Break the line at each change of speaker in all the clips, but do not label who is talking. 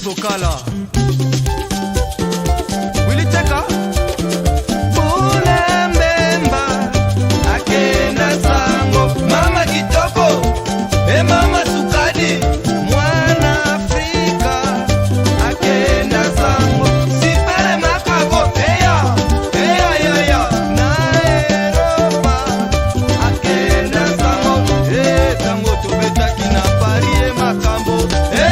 Blaise Okala. Willy Teka. Bulembemba akenda sango mama kitoko e mama sukali mwana Afrika akenda sango sipele makabo eya eya ya na Eropa akenda sango e sango tobetaki na Paris e makambo e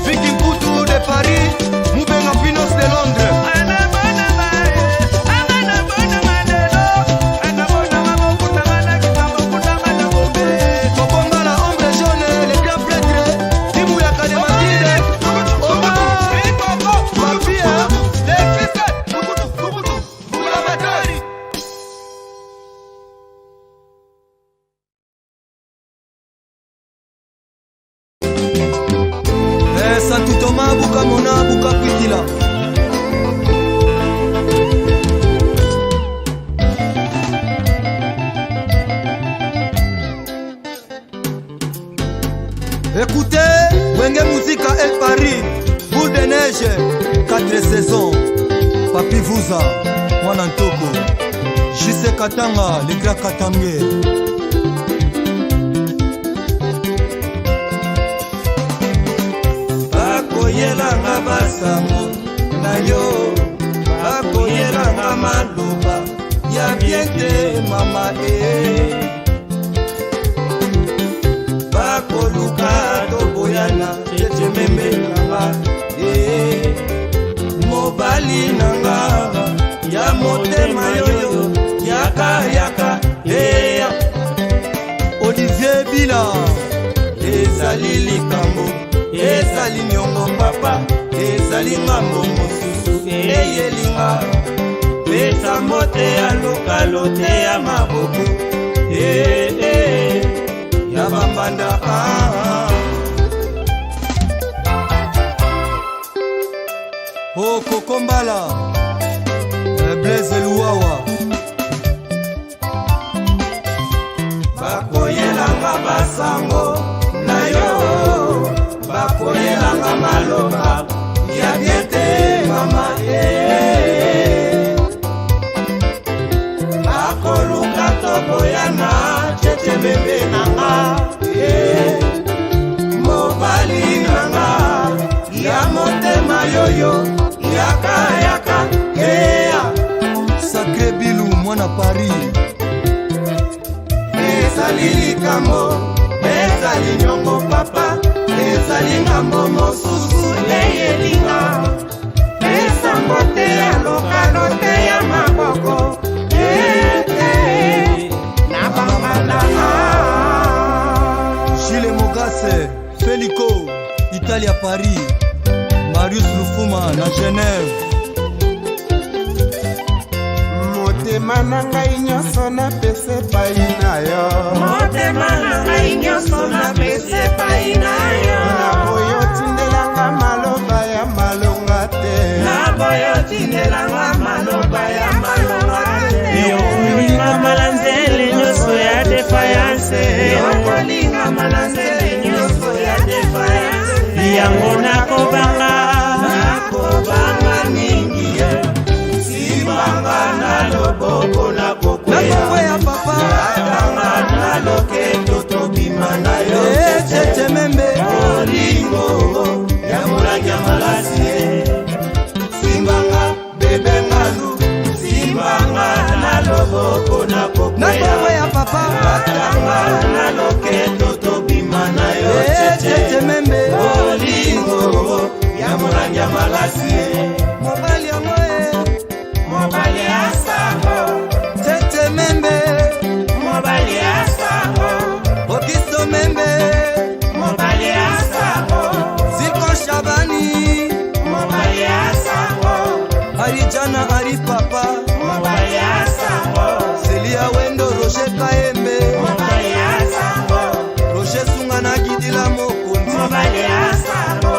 Vicky Mputu de Paris, Mubenga Pinos de Londres. Kokombala ombre jaune, le grand prêtre, Dimuyaka de Madrid. Oba, Mafia, les fils, Bulamatari. Eh, Santu Thomas Bukamona Bukakwitila. Écoutez, Wenge Musica El Paris, Boule de neige, 4 saisons. Papi Vuza, Mwana Ntoko, JC Katanga, le grand Katange. Bakoyelanga basango na yo, bakoyelanga maloba ya bien te mama e. Bakoluka toboyana tete membe nanga e. Mobali nanga ya motema yoyo yaka yaka eya. Olivier Bila ezali likambo ezali niongo papa ezali ngambo mosusu eyelinga pesa mbote ya lokalo te ya maboko eh, eh, ya bambanda ah. Oh, Kokombala Blaise Luwawa bakoyelanga basango na yo bakoyelanga maloba ya bien te mama e bakoluka toboyana tete bebe nanga e mobali nanga ya motema yoyo yaka yaka eya Sacré Bilou mwana Paris ezali likambo ezali nyongo papa ezali ngambo mosusu eyelinga esango te ya lokalo te ya maboko ete na bambanda. Gilles Mogase Felico Italia Paris Marius Lufuma na Genève.
Motema na ngai nyonso napesa epai na yo.
Motema na ngai nyonso napesa epai na yo.
Na boyo otindelanga maloba. Kotindelanga maloba ya malonga te.
Yokolingama na nzele nyonso ya defiance.
Yokolingama na nzele nyonso ya defiance.
Yango nakobanga.
Nakobanga mingi ye. Simbanga na loboko nakokwea.
Nakokwea papa.
Natanga na loketo tobima na yo.
Cheche Membe.
Bolingo ya molangi ya malasi ye. Simbanga bebe ngalu. Simbanga na loboko nakokwea.
Nakokwea papa.
Natanga na loketo tobima na yo.
Cheche Membe.
Bolingo ya molangi ya malasi ye.
Mobali yango e.
Mobali ya sango.
Cheche Membe.
Mobali ya sango.
Okisto Membe.
Mobali ya sango.
Ziko Shabani.
Mobali ya sango.
Arijana ari papa.
Mobali ya sango.
Celia Wendo Roger Kaembe.
Mobali ya sango.
Roger Sunga na Gidila Mokonzi.
Mobali ya sango.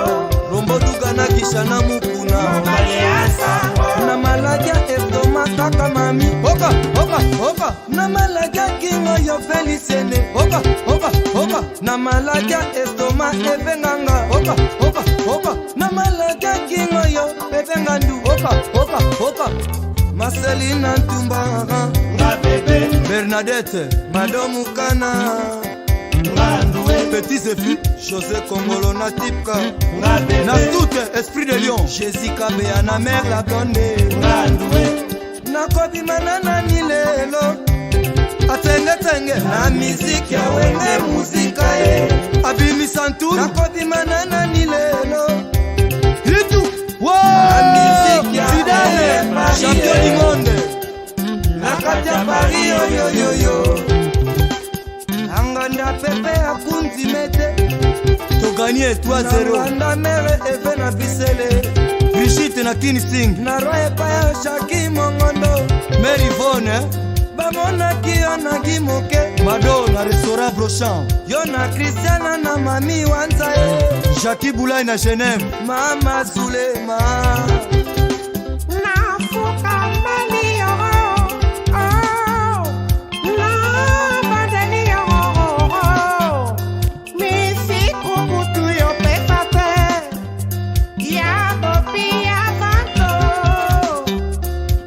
Rombo Duga na Kishana Mukuna.
Mobali ya sango.
Na maladi ya estoma kaka mami. Oka oka oka. Na maladi ya kingo yo Feliciene. Oka oka oka. Na maladi ya estoma ebenganga. Oka oka oka. Na maladi ya kingo yo ebengandu. Oka oka oka. Marcelina Ntumba.
Nga bebe.
Bernadette Mado Mukana.
Ngandue.
Petit Zephy José Kongolo na Tipka.
Nga bebe.
Na Soute Esprit de Lion. Jésus Kabea na mère la blonde.
Ngandue.
Nakobima na nani lelo. Atsengetenge na miziki ya Wenge Muzika ye. Abimisa ntulu. Nakobima na nani lelo. Itu.
Na miziki ya
Zidane
Paris.
Champion du monde.
Na kati ya Paris oyoyoyo.
Anganda pepe akunzi mete. Toganye 3-0. Anganda mere eve na bisele. Brigitte na Kinsing. Na roi epai ya Shaki Mongondo. Mary Yvonne. Bamonaki yo na Gimoke. Mado na restaurant Brochamp. Yo na Christiana na Mami Wanza ye. Jackie Boulay na Genève. Mama Zulema.
Nafukameli yo, oh, nabandeli yo, misiku butu yo pesa te, ya bopi ya banto,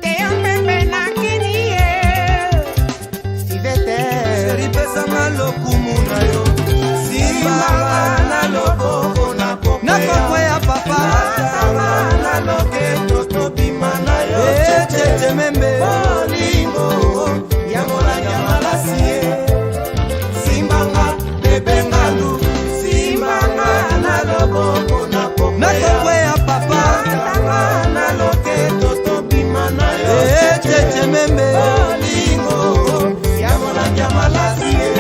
te yo pepe na kini ye,
Sivete.
Sheri pesanga lokumu na yo.
Simbanga na loboko nakokwea.
Nakokwea papa.
Natanga na loketo tobima na yo.
Cheche Membe.
Bolingo ya molangi ya malasi ye. Simbanga bebe ngalu. Simbanga na loboko nakokwea.
Nakokwea papa.
Natanga na loketo tobima na yo.
Cheche Membe.
Bolingo ya molangi ya malasi ye.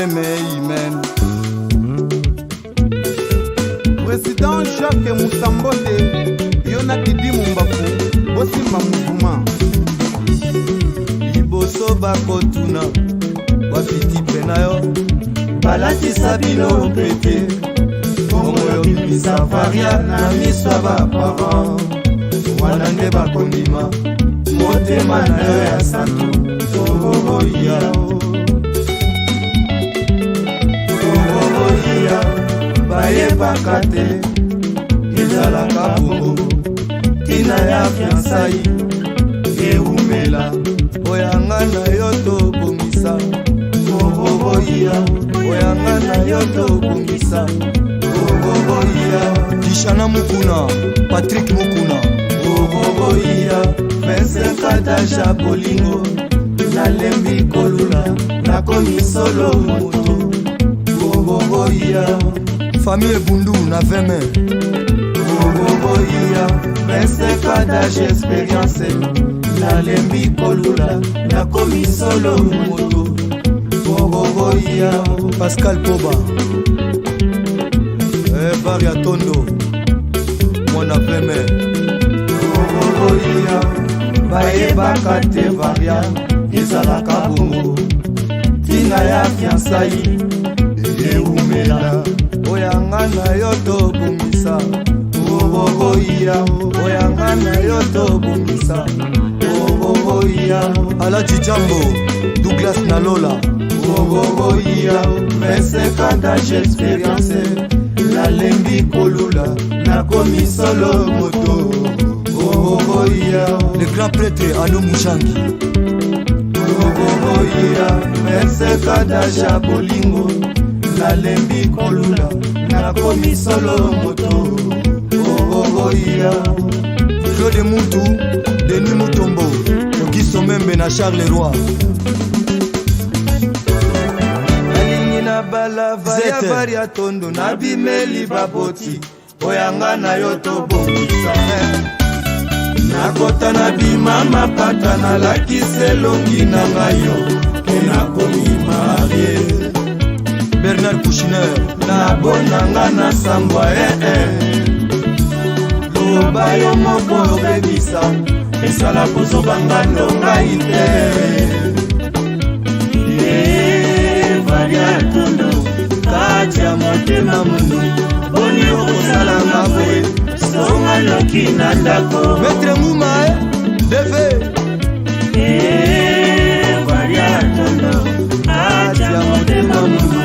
Problème humaine.
Président Jacques Musambote, yo na Didi Mumbafu, bosimba mouvement.
Liboso bakotuna wapi tipe na yo, balatisa bino mpete, bongo yo bimisa varia na miso ya baparent, wana nde bakondima motema na yo ya santu. Oya, oya, bayebaka te ezalaka bongo, ntina ya fiançailles ewumela. Oyanga na yo tobongisa, oya, oyanga na yo tobongisa, oya. Dishana Mukuna, Patrik Mukuna, oya. 25 ans d'âge ya bolingo, nalembi kolula, nakomi solo moto, oya. Famille Bundu na 20 mai, oya. 25 ans d'âge, expérience, nalembi kolula, nakomi solo moto, oya. Pascal Poba, Varia Tondo, mwana 20 mai, oya. Bayebaka te varia ezalaka bongo, ntina ya fiançailles ewumela. Oyanga na yo tobongisa, oya, oyanga na yo tobongisa, oya. Alaji Jambo, Douglas Nalola, oya. 25 ans d'âge, expérience, nalembi kolula, nakomi solo moto, oya. Le grand prêtre Alo Mujangi, oya. 25 ans d'âge ya bolingo, nalembi kolula, nakomi solo moto, oya. Claude Mutu, Denis Mutombo, Ogiso Membe na Charles Roy. Nalingi na balava ya Varia Tondo, nabimeli baboti, oyanga na yo tobongisa. Nakota na bima mapata, nalakisa elongi na ngai yo ke nakomi marié. Bernard Kouchner, nabonanga na sambwa, ee loba yo moko obebisa, esala kozobanga ndo ngai te. Varia Tondo, kati ya motema mundu, boni okosalanga boye, songa noki na ndako. Maître Nguma, DV. Varia Tondo, kati ya motema mundu,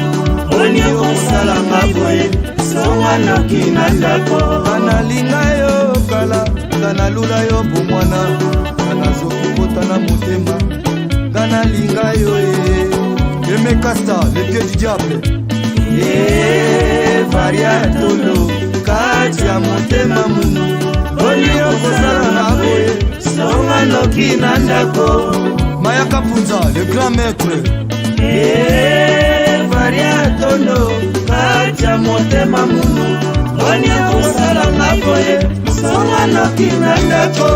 boni okosalanga boye, songa noki na ndako. Nalinga yo kala, nga nalula yo bomwana, nga nazoki kota na motema, nga nalinga yo e. Aimé Casta, le pied du diable. Varia Tondo, kati ya motema munu, boni okosalanga boye, songa noki na ndako. Mayaka Punza, le grand maître. Varia Tondo, kati ya motema munu, boni okosalanga boye, songa noki na ndako.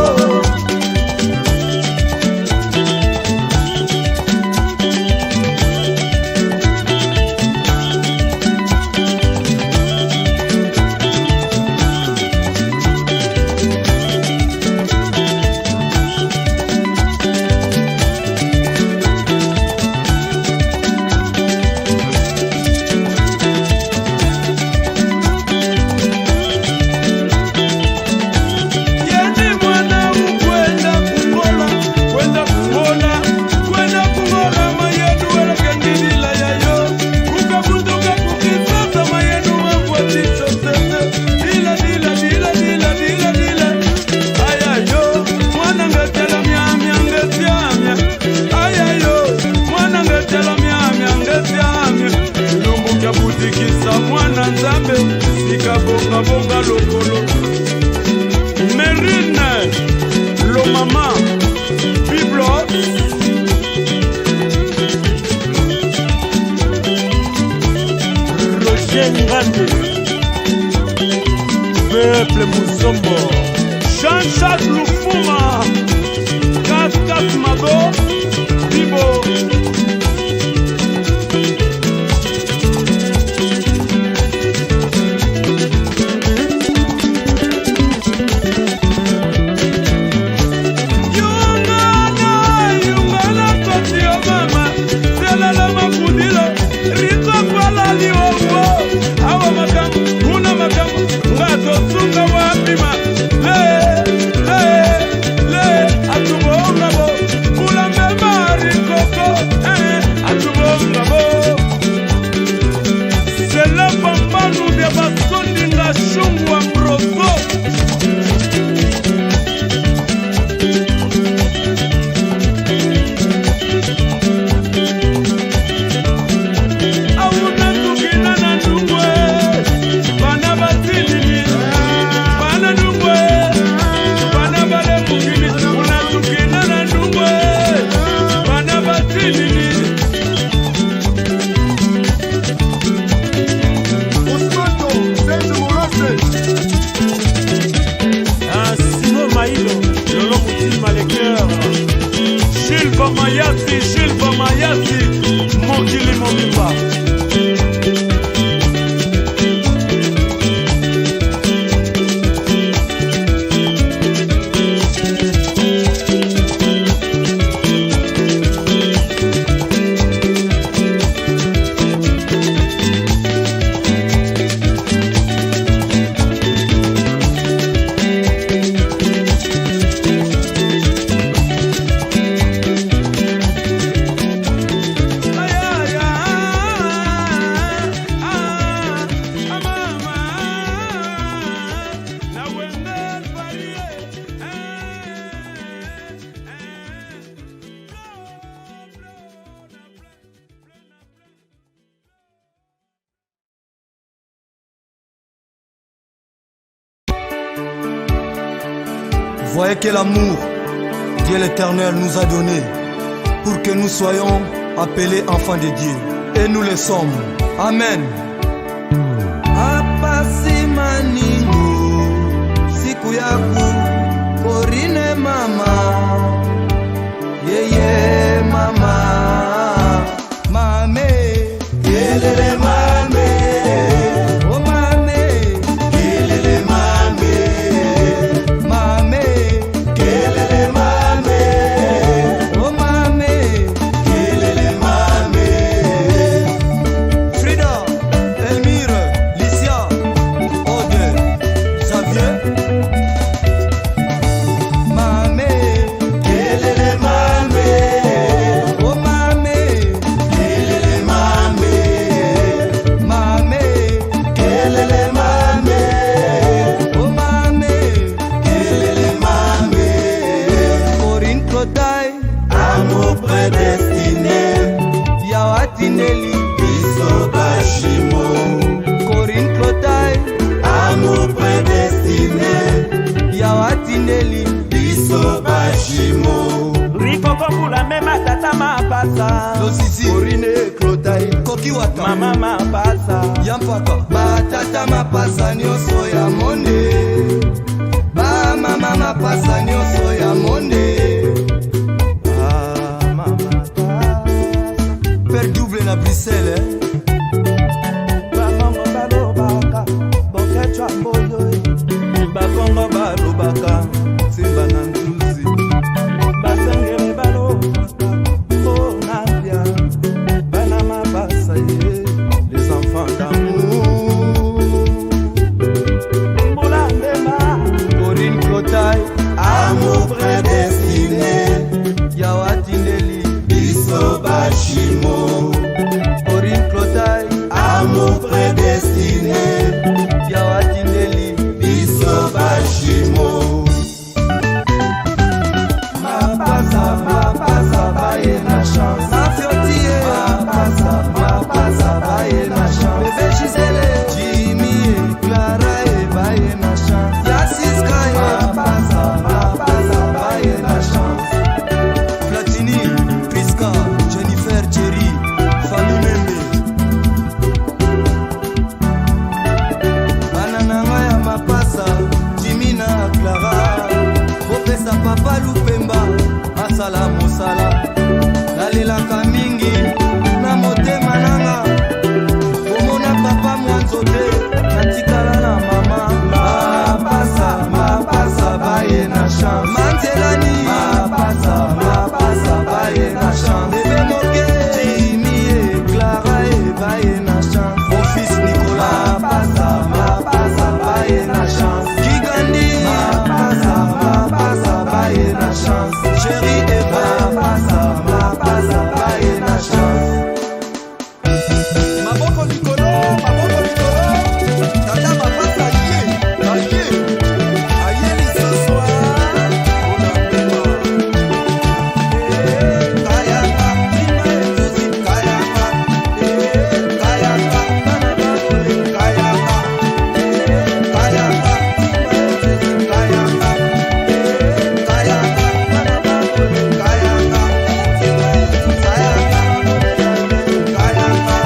Bonga lokolo Merine Lomama Biblos, Roger Ngande, Peuple Muzombo, Jean-Jacques Lufuma, Kafkas Mago Bibo. mobimba.
Voyez quel amour Dieu l'Éternel nous a donné pour que nous soyons appelés enfants de Dieu. Et nous le sommes. Amen. Apasi maningo siku yaku Korine mama yeye mama mame kelele mame oh mame kelele mame mame kelele mame oh mame kelele mame. Frida, Elmire, Licia, Ode, Xavier. Mame, kelele mame, oh mame, kelele mame, mame, kelele mame, oh mame, kelele mame. Corinne Clotaille, amour prédestiné, Yawa Tineli, biso bashimo. Corinne Clotaille, amour prédestiné, Yawa Tineli, biso bashimo.
Rikoko mbula mema tata mapasa.
Losisi,
Korine Clotaille,
Koki Wata,
Mama mapasa.
Yampaka, batata mapasa nyonso ya monde, bamama mapasa nyonso ya monde.
Ah, mama pasa.
Père double na Bruxelles, eh?
Bakongo balobaka bokecwa mboyo, bakongo balobaka nsimba na nzuzi, basengele balobaka mpona bia bana mapasa ye, les enfants d'amour.
Mbula mbema.
Corinne Clotaille, amour prédestiné, Yawa Tindeli, biso bashimo. Corinne Clotaille, amour prédestiné, Yawa Tindeli, biso bashimo. Mapasa, mapasa, baye na chance. Mafiotie, mapasa, mapasa, baye na chance. Bébé Gisèle, Jimmy et Clara et baye na chance. Yassiska, mapasa, mapasa, baye na chance. Platini, Priska, Jennifer, Jerry, Famille Membe. Bana na ngai ya mapasa, Jimmy na Clara, kopesa papa Lupemba asala mosala. Nalelaka mingi na motema nanga komona papa mwanzo te, natikala na mama. Mapasa, mapasa, baye na chance. Manzelani, mapasa, mapasa, baye na chance. Bebe moke, Jimmy e Clara e baye na chance. Mon fils Nicolas, mapasa, mapasa, baye na chance. Kigandi, mapasa, mapasa, baye na chance. Chéri Eva, mapasa, mapasa, baye na chance.
Maboko likolo, maboko likolo, tata mapasa ye aye aye lisusu olambema.
Kayaka, Suzy, kayaka, kayaka, kayaka, kayaka, Suzy, kayaka, kayaka, kayaka, kayaka, kayaka.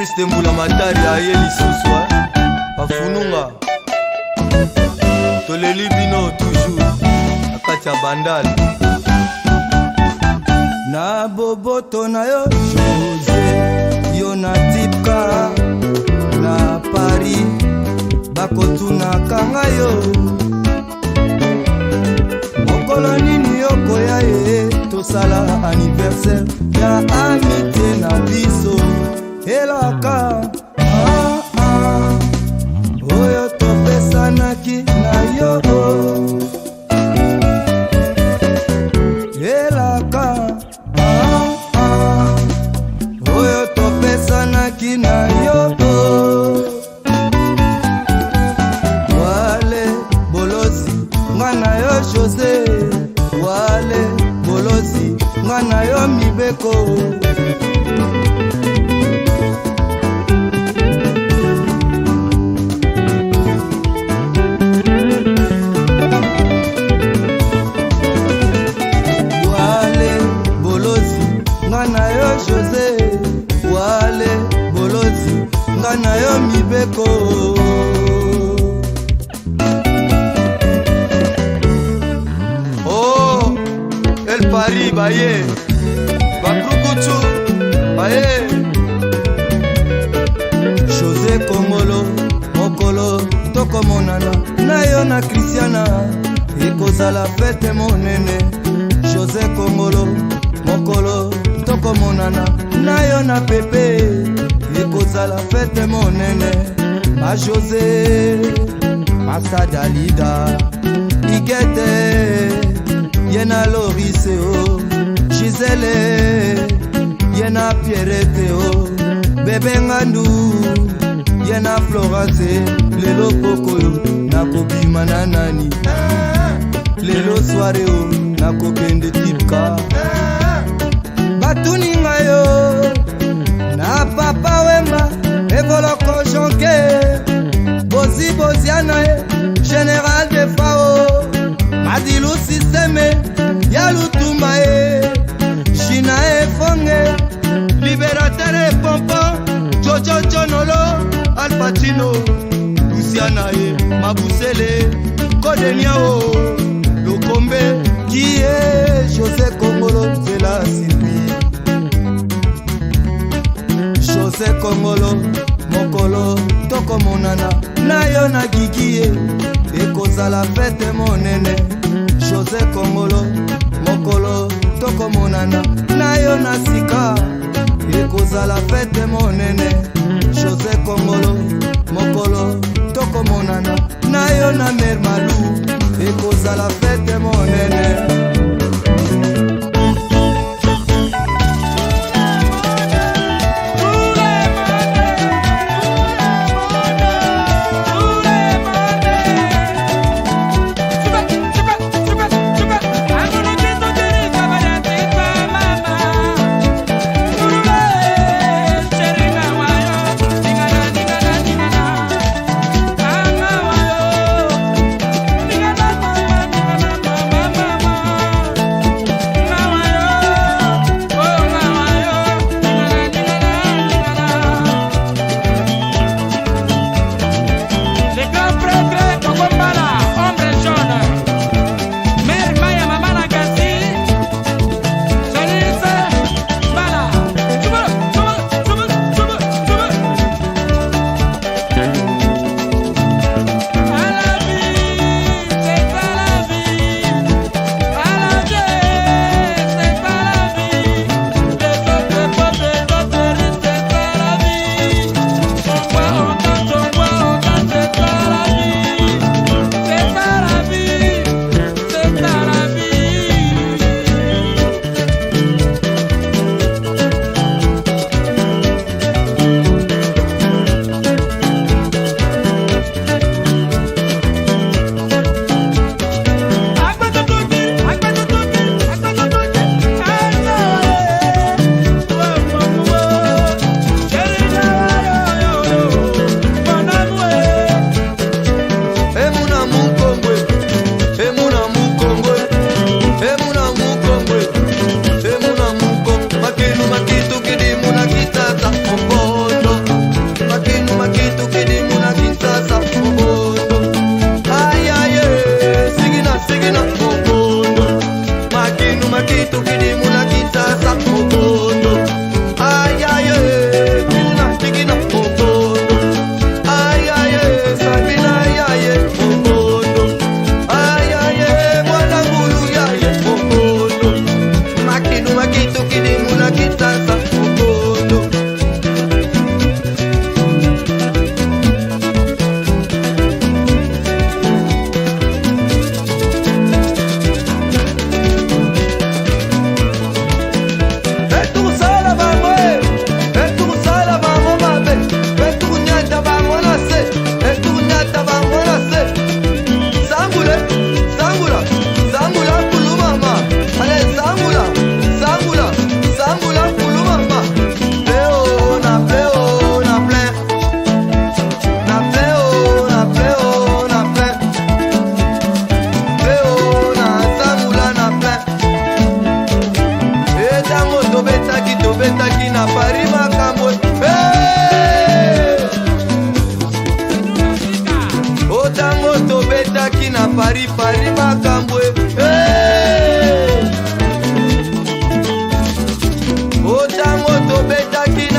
Juste mbula matari aye lisusu bafununga toleli bino toujours na kati ya bandal na boboto na yo Jose yo na tipka na Paris bakotunaka ngai yo mokolo nini okoya ye tosala anniversaire ya amitié na biso elaka ah, ah, oyo topesanaki na yo elaka ah, ah, oyo topesanaki na yo wale bolosi nga na yo Jose wale bolosi nga na yo mibeko. Wale bolosi nga na yo Jose wale bolosi nga na yo mibeko. Oh, El Paris baye bakrukutu baye Jose Kongolo mokolo tokomonana na yo na Christiana ekozala fete monene. Jose Kongolo mokolo tokomonana na yo na Pepe ekozala fete monene. Ba Jose Masadalida Igete ye na Lorise o Gisele ye na Pierrette o Bebe Ngandu ye na Florence. Lelo pokoyo nakobima na nani lelo soire o nakokende tipka batuni ngai yo na Papa Wemba evoloko jonke bozi boziana ye général de fao madilu systeme ya lutumba ye jina efonge libérateur epompo jojo jonolo alpatino lusiana ye mabusele kodenia o lokombe kie Jose Kongolo nzela sirpi Jose Kongolo mokolo tokomonana na yo na Gigi ye ekozala fete monene. Jose Kongolo mokolo tokomonana na yo na sika ekozala fete monene. Jose Kongolo mokolo tokomonana na yo na Mer Malu ekozala fete monene.
Mama.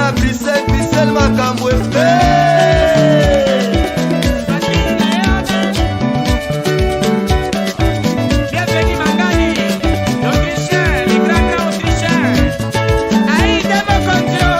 na Bruxelles, Bruxelles makambo
Bienvenue Mangani, l'Autrichien, le grand grand Autrichien. Aïe, Demokonjo.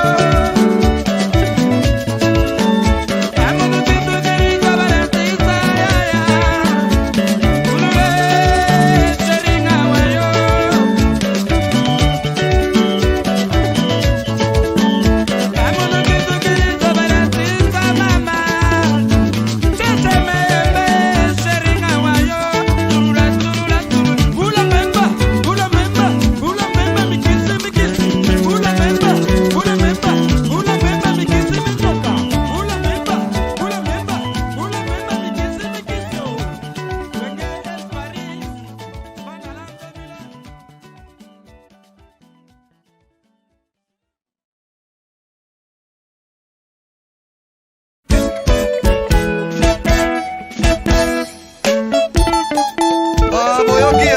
Ah, boyoki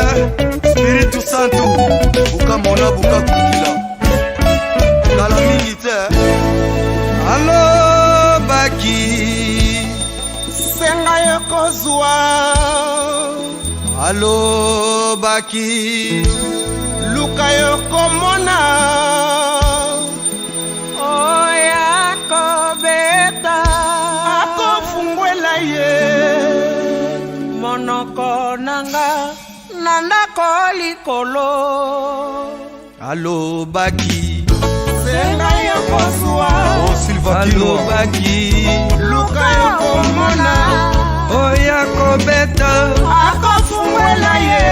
Spiritu Santu bukamona bukakukila kala mingi te alobaki
Senga yo kozwa.
Alobaki
Luka yo komona.
Oya kobeta
Akofungwela ye.
Monoko nanga na ndako likolo.
Alobaki
Senga yo kozwa.
Oh, Silva alobaki
Luka yo komona.
Oya kobeta
Akofungwela ye.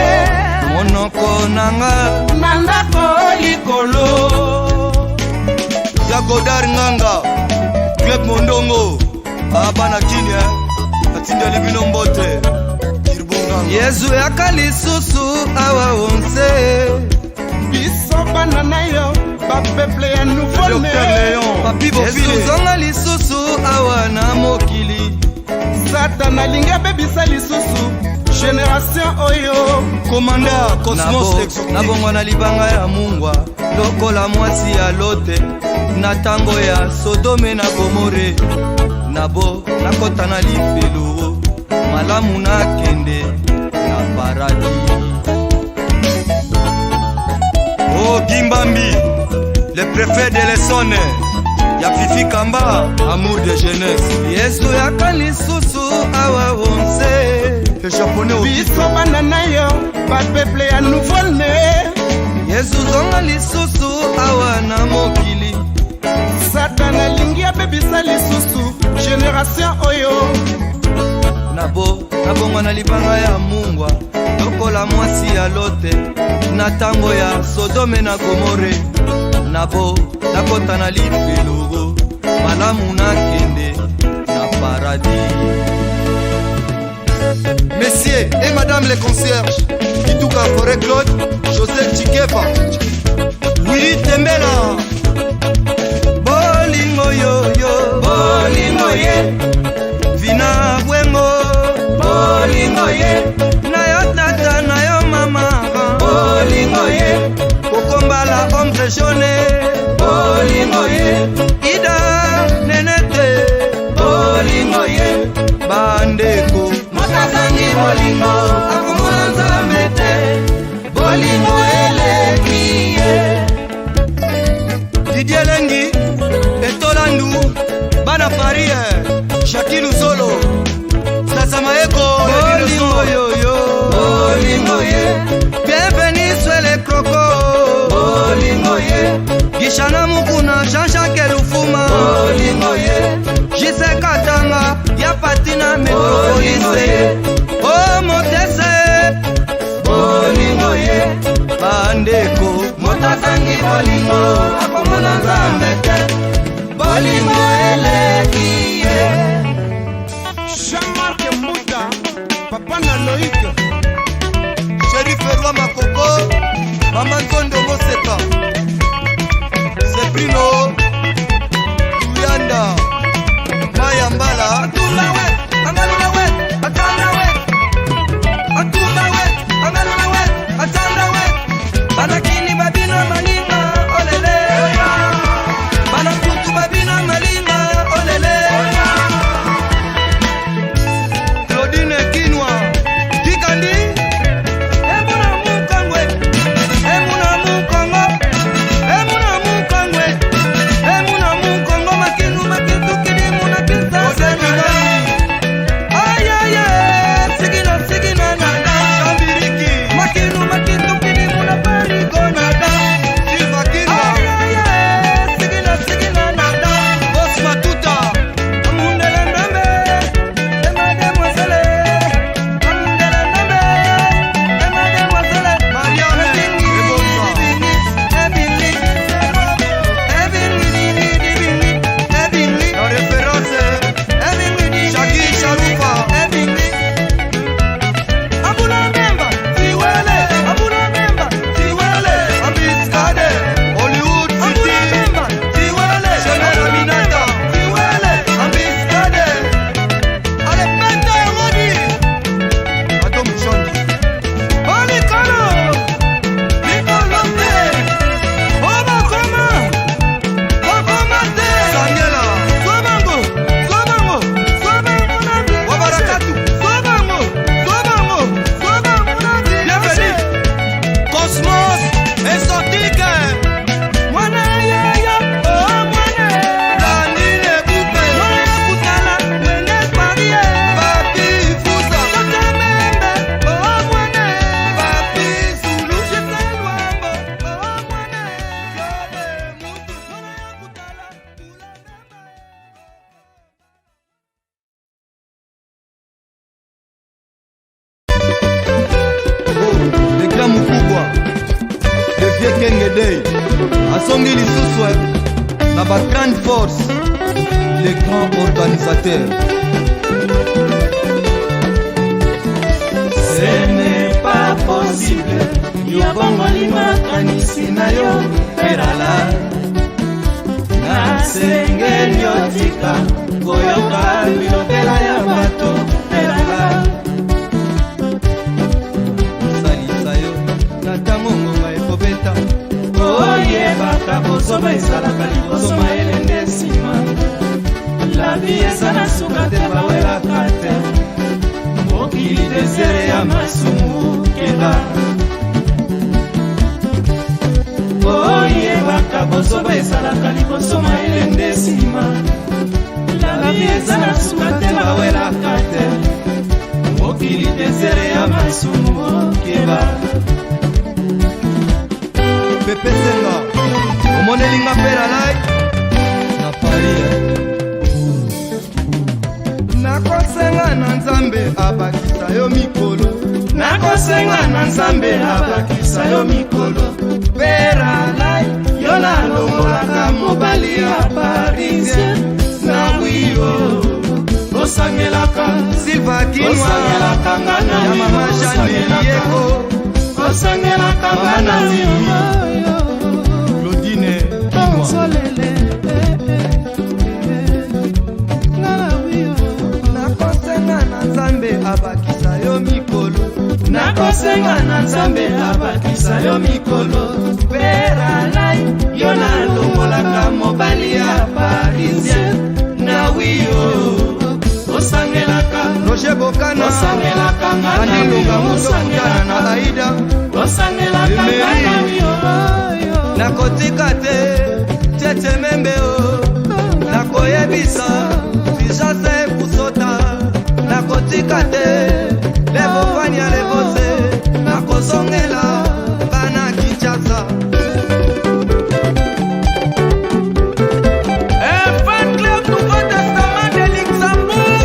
Monoko nanga
na ndako likolo.
Ya Godard Nganga Club Mondongo abana kini atindeli bino mbote Kirbo Nganga. Yesu yaka lisusu awa onse.
Biso bana na yo, bapeuple ya nouveau
Docteur Léon Papi Bofile. Yesu zonga lisusu awa na mokili.
Satan alingi abebisa lisusu génération oyo.
Komanda Cosmos Exotique. Nabongwa na libanga ya mungwa lokola mwasi ya Lote na tango ya Sodome na Gomore. Nabo nakota na lifelo, malamu nakende na paradis. Oh Gimbambi, le préfet de l'Essonne ya Fifi Kamba, amour de jeunesse. Yesu yaka lisusu awa onse. Le japonais
Biso bana na yo, bapeuple ya nouveau né.
Yesu zonga lisusu awa na mokili.
Satan alingi abebisa lisusu génération oyo.
Nabo nabongwa na libanga ya mungwa lokola mwasi ya Lote na tango ya Sodome na Gomore. Nabo nakota na lifelo, malamu nakende na paradis. Messieurs et madame les concierges, Kituka Forêt Claude, Joseph Chikefa, Willy Tembela. Bolingo yo yo, bolingo ye, Vina Bwengo, bolingo ye, na yo tata na yo mama, bolingo ye, Kokombala ombre jaune, bolingo ye, Ida Nenete, bolingo ye, bandeko. Moto azangi bolingo akomona Nzambe te, bolingo eleki ye. Didier Lengi Etolandu bana Paris, Jacques Luzolo Sasa Maeko. Bolingo yoyo, bolingo ye, bienvenue sur les crocos, bolingo ye, Gishana Mukuna Jean-Jacques Lufuma, bolingo ye, Jise Katanga ya Patina Metropolise, oh Motese, bolingo ye, bandeko. Moto azangi bolingo akomona Nzambe te, bolingo eleki ye.
Jean-Marc Mbuta, papa na Loïc.
Shérif Roi Makoko, Mama Nzondo Moseka, Seprino Luyanda Maya Mbala. Atumba we, Angalula we, Atanda we. Atumba we, Angalula we, Atanda we. Banakini babino maninga olele. Banakutu Nazongi lisusu na ba grande force, les grands organisateurs.
Ce n'est pas possible, yo bongoli makanisi na yo perala. Nasengeli otika koyoka bilobela ya bato perala.
Salisa yo na ntango ngonga ekobeta.
Oyebaka bozoba ezalaka liboso, mayele nde nsima. La vie eza na suka te, bawelaka te. Mokili désert ya masumu, keba. Oyebaka bozoba ezalaka liboso, mayele nde nsima. La vie eza na suka te, bawelaka te. Mokili désert ya masumu, keba.
Pepe Senga, omonelinga pera lai na Paris. Nakosenga na Nzambe abakisa yo mikolo.
Nakosenga na Nzambe abakisa yo mikolo. Pera lai, yo nalongolaka mobali ya Parisien na wio osangelaka.
Silva Kinwa.
Osangelaka nga na
ya mama Jane Yeko.
Osangelaka nga na wio.
Claudine Kinwa. Nakosenga na Nzambe abakisa yo mikolo.
Nakosenga na Nzambe abakisa yo mikolo. Pera lai, yo nalongolaka mobali ya Parisien na wio osangelaka.
Roger Bokana.
Osangelaka nga na
Andilonga
wio.
moto kutana na Aida.
Osangelaka nga na wio.
Nakotika te Tietie Membe o, nakoyebisa Kinshasa ekusota. Nakotika te Lebofania Lebose, nakozongela bana Kinshasa.
Fan Club Nouveau Testament de Luxembourg,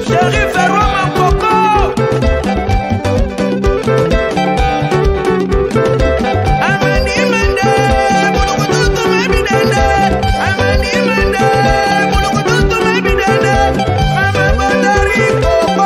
Shérif Roi Mankoko. Amani Mende, Bulukututu Mebidende. Amani Mende, Bulukututu Mebidende. Mama Bondari Koko.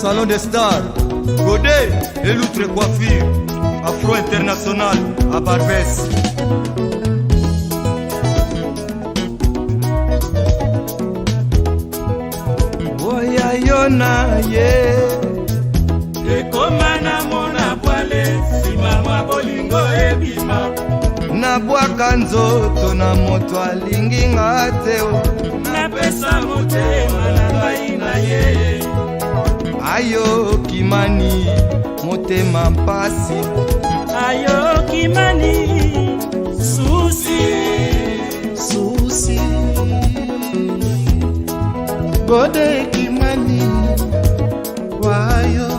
Salon des Stars, Godet et l'outre coiffure, Afro International à Barbès. Oya yo na ye
Ekoma na mona bwale nsima mwa bolingo ebima.
Nabwaka nzoto na moto alingi nga te o.
Napesa motema na ngai na ye.
Ayokimani motema mpasi.
Ayokimani susi.
Susi Gode Kimani wayo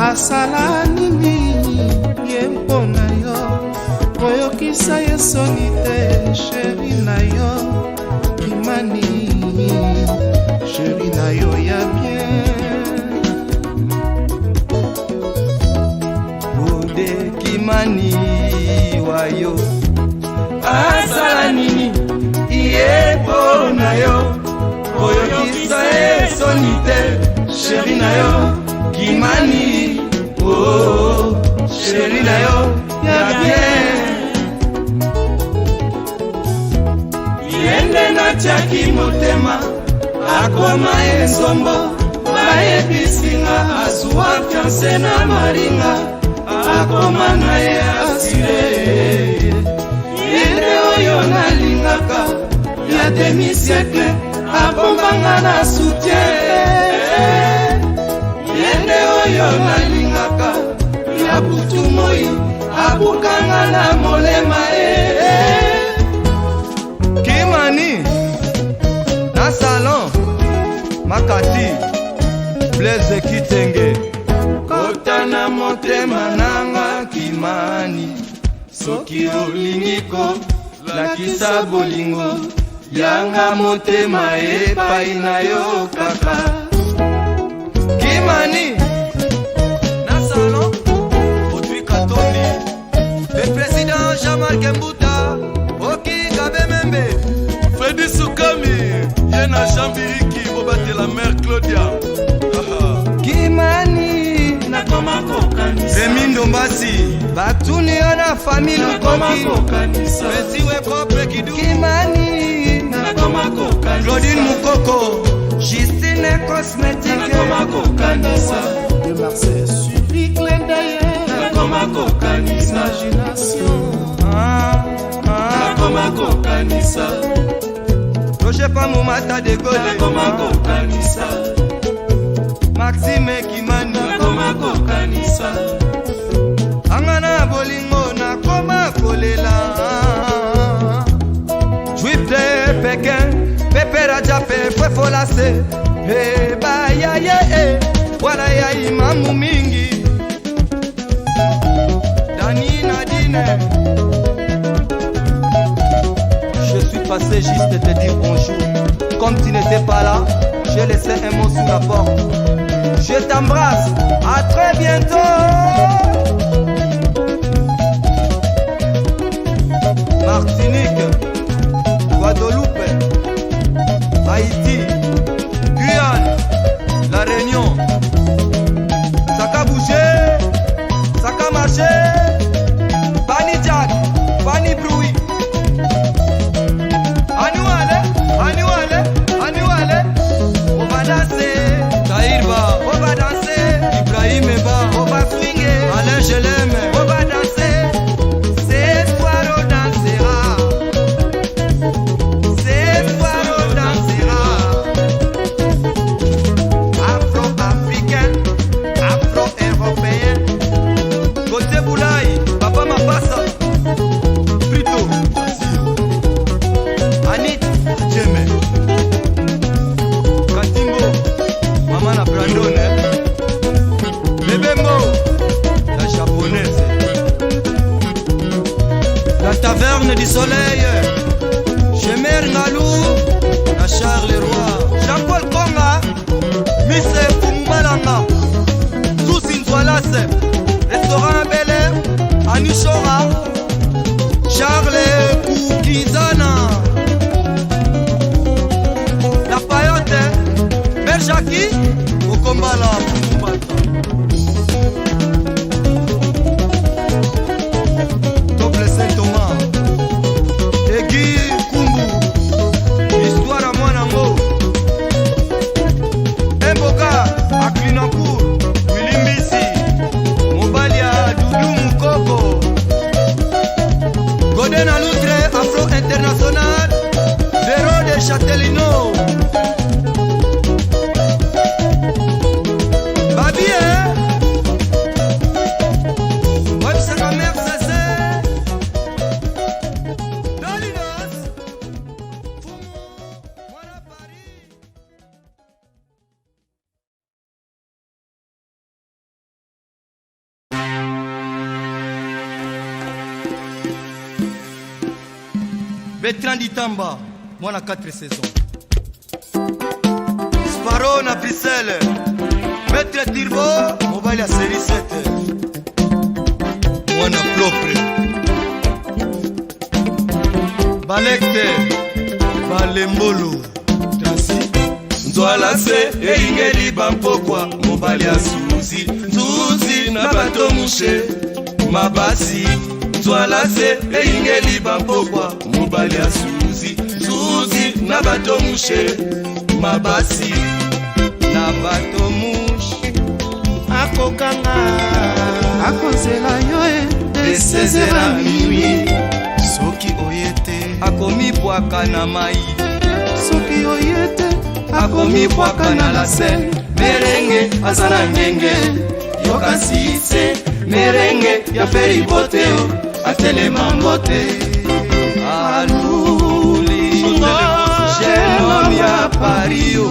asala nini ye mpo na yo, koyokisa ye soni te, chéri na yo Kimani, chéri na yo ya bien.
Gode Kimani wayo
asala nini
ye mpo na yo, koyokisa ye soni te, chéri na yo Kimani, oh, chéri na yo ya bien.
Ye nde natiaki motema akoma enzombo, bayebisinga azuwa fianse na maringa, akoma na ye asire. Ye nde oyo nalingaka ya demi siècle, abombanga na soutien. Ye nde oyo nalingaka ya butu moi, abukanga na molema e.
Kimani na salon Makati, Blaise Kitenge, kota na motema nanga Kimani, soki olingi kolakisa bolingo yanga motema epai na yo kaka. Kimani na salon Audrey Katombi, le président Jean-Marc Mbuta, Oki Kabemembe,
Fredi Sukami ye na Jean Biriki, bobatela mare Claudia.
Kimani
nakoma kokanisa.
Remi Ndombasi, batuni yo na famille
Nakoma
Lukoki
kokanisa.
Mesiwe Propre Kidu, Kimani
Nakoma kokanisa.
Claudine Mukoko, Justine Cosmétique,
Nakoma kokanisa.
De Marseille suivi clin d'œil,
Nakoma kokanisa.
Imagination.
Ah, ah.
Nakoma kokanisa.
Roger Pamumata de Gaulle,
Nakoma kokanisa.
Maxime Kimani,
Nakoma kokanisa.
Anga na bolingo nakoma kolela. Juif de Pékin, Pepe Rajape, Fwefolase, Ebaya ye e, wana ya imamu mingi. Dani Nadine, je suis passé juste te dire bonjour. Comme tu n'étais pas là, j'ai laissé un mot sous la porte. Je t'embrasse, à très bientôt. Martinique, Guadeloupe, Haïti, Guyane, La Réunion. Ça qu'a bougé, ça qu'a marché. Fanny Jack, Fanny Brouy. Anouale, Anouale, Anouale. On va danser, Taïrba, on va danser, Ibrahim Eba, on va swinguer, Alain Gelem, on va danser. Ce soir on dansera, ce soir on dansera. Afro-africain, afro-européen. Côté Boulaye, Papa Mapassa, Plutôt, Anit Djeme, Katimbo, Maman na Brandon, eh? Bébé Mo, la japonaise. La taverne du soleil, Chemer Ngalou, la Charles Roy, Jean-Paul Konga, Miss Fumumalanga, Susi Nzwalase, Restaurant Bel Air, Anishora, Charles Koukizana, La Payotte, Mère Jackie, Kokombala Pumbata. Tople Saint Thomas. Egi Kumbu. Histoire ya mwana ngo. Emboka à Clignancourt. Willy Mbisi. Mobali ya Dudu Mukoko. Godin à Loutre, Afro International. Véro de Châtellino. Babi, hein? Websaka mère Cessé. Dolinos. Fumu. Mwana Paris. Bertrand Ditamba, mwana 4 saisons. Sparrow na Bruxelles. Maître Turbo, mobali ya série 7. Mwana propre. Balekte, Balembolo, Transi.
Nzwala se eyingeli bampokwa mobali ya suzi nzuzi na bato mushe mabasi. Nzwala se eyingeli bampokwa mobali ya suzi nzuzi na bato mushe mabasi.
Na bato mushe.
Akokanga.
Akozela yo e de 16h à minuit. Soki oye te,
Akomibwaka na mai.
Soki oye te,
akomibwaka na la Seine.
Merenge aza na ngenge, yoka sise merenge ya feribote o atelema mbote.
Aluli jeune homme ya Paris o,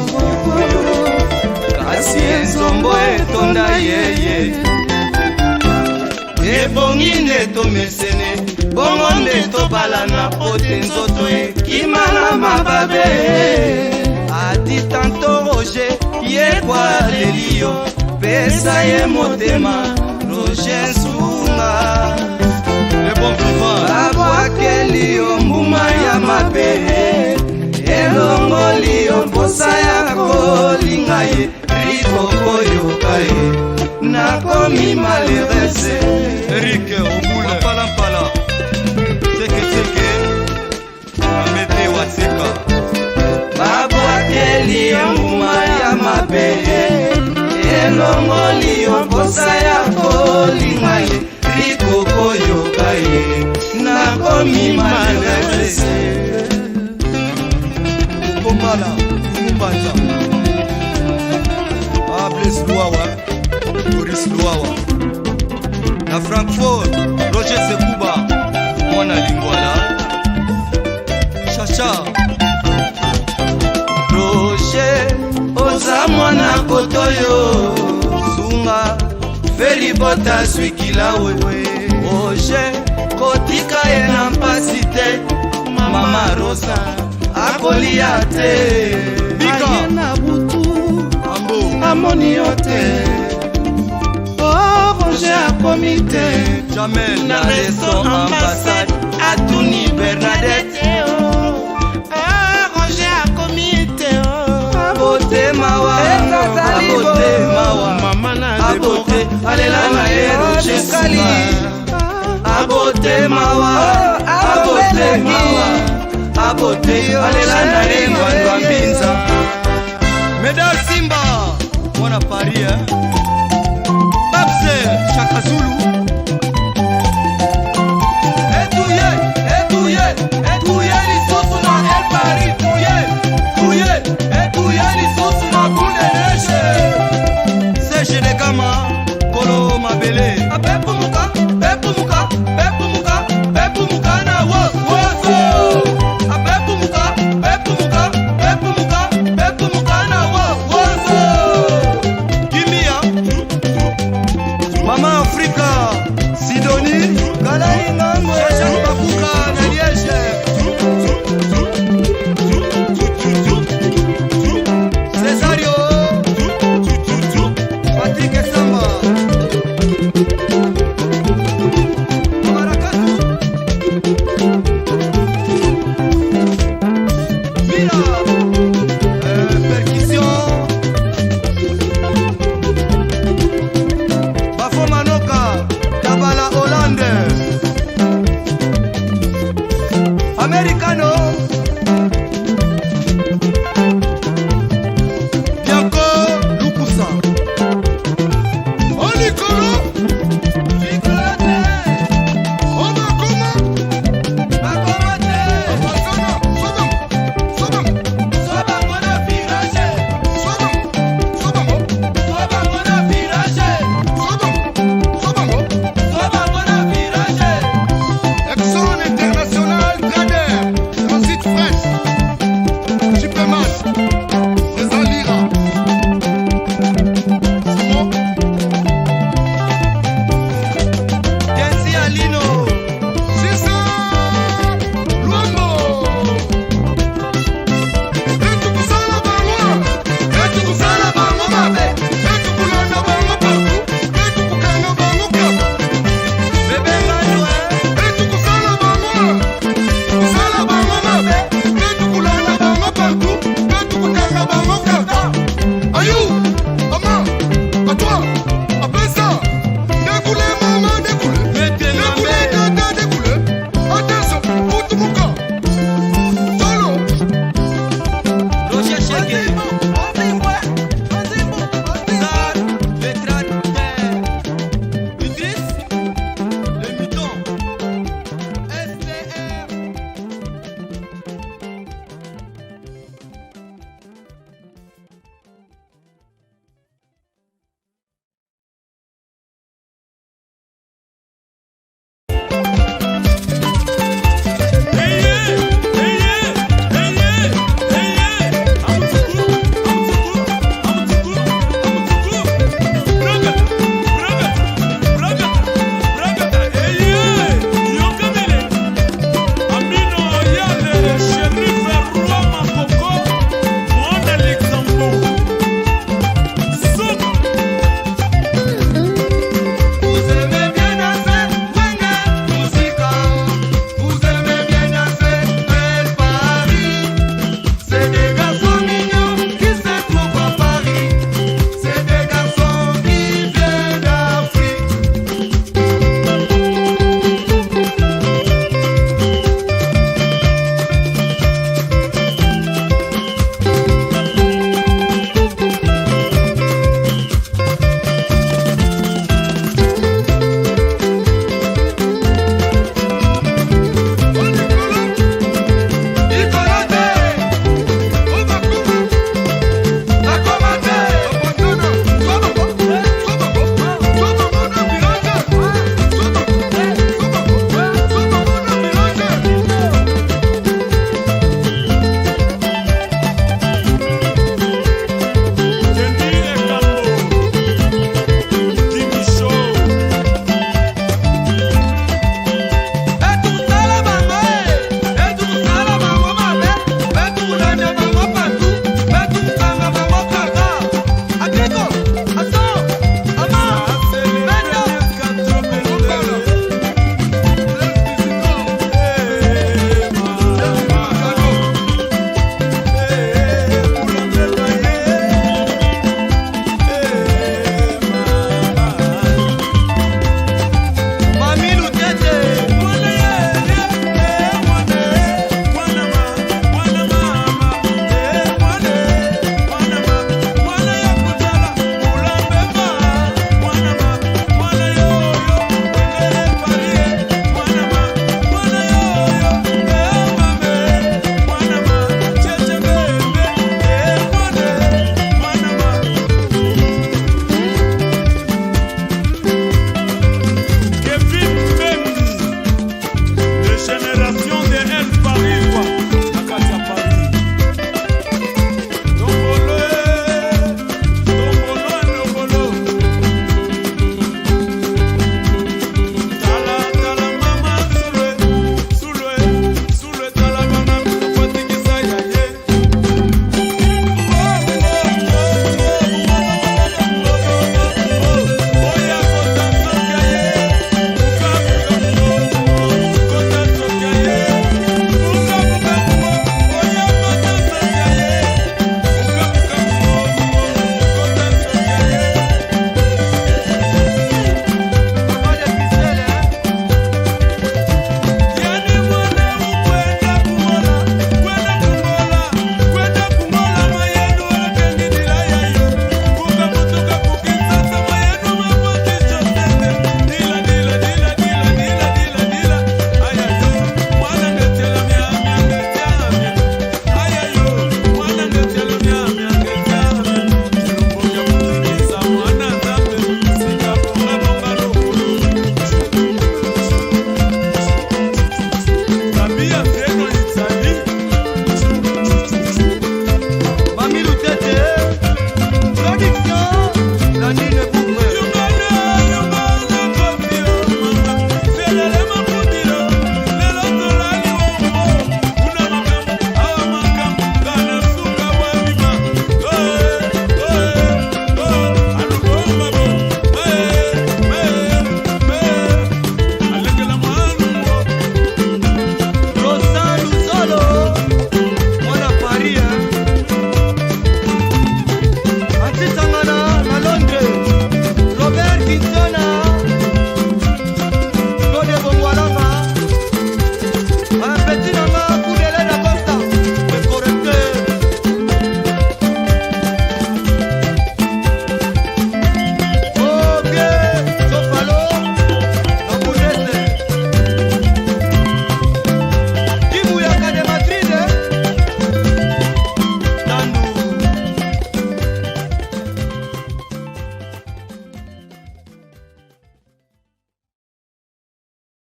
kasi enzombo etonda yeye. Ebongi nde tomesene, bongo nde tobalana, po te nzoto ekima na mababe. Adi tanto Roger ye kwaleli yo, pesa ye motema. Roger Nsunga.
Le bon vivant.
Babwakeli yo mbuma ya mabe, elongoli yo mposa ya kolinga ye. Rikokoyoka ye, nakomi malheureuse.
Eric Obule Mpalampala Sekeseke Amete Waseka.
Babwakeli yo mbuma ya mabe, elongoli yo mposa ya kolinga ye. Rikokoyoka ye, nakomi malheureuse.
Kombala Mumbanza. Ah, Blaise Luawa, Boris Luawa.
Na Francfort, Roger Sekuba, mwana Lingwala.
Chacha.
Roger, oza mwana kotoyo, sunga felibota azwikila wewe. Roger, kotika ye na mpasi te, mama Rosa akolia te.
Bika.
Aye na butu,
Ambo.
amoni yo te o, Roger akomi te.
Jamel.
Na resto Ambassade, atuni Bernadette.
Ah, Roger akomi te o.
Abote mawa, abote mawa.
Mama na
Abote alela na ye, Roger Sukali. Abote mawa, abote mawa, abote alela na ye, ngwandwa mbinza.
Medal Simba, mwana Paris, hein. Babse Chaka Zulu.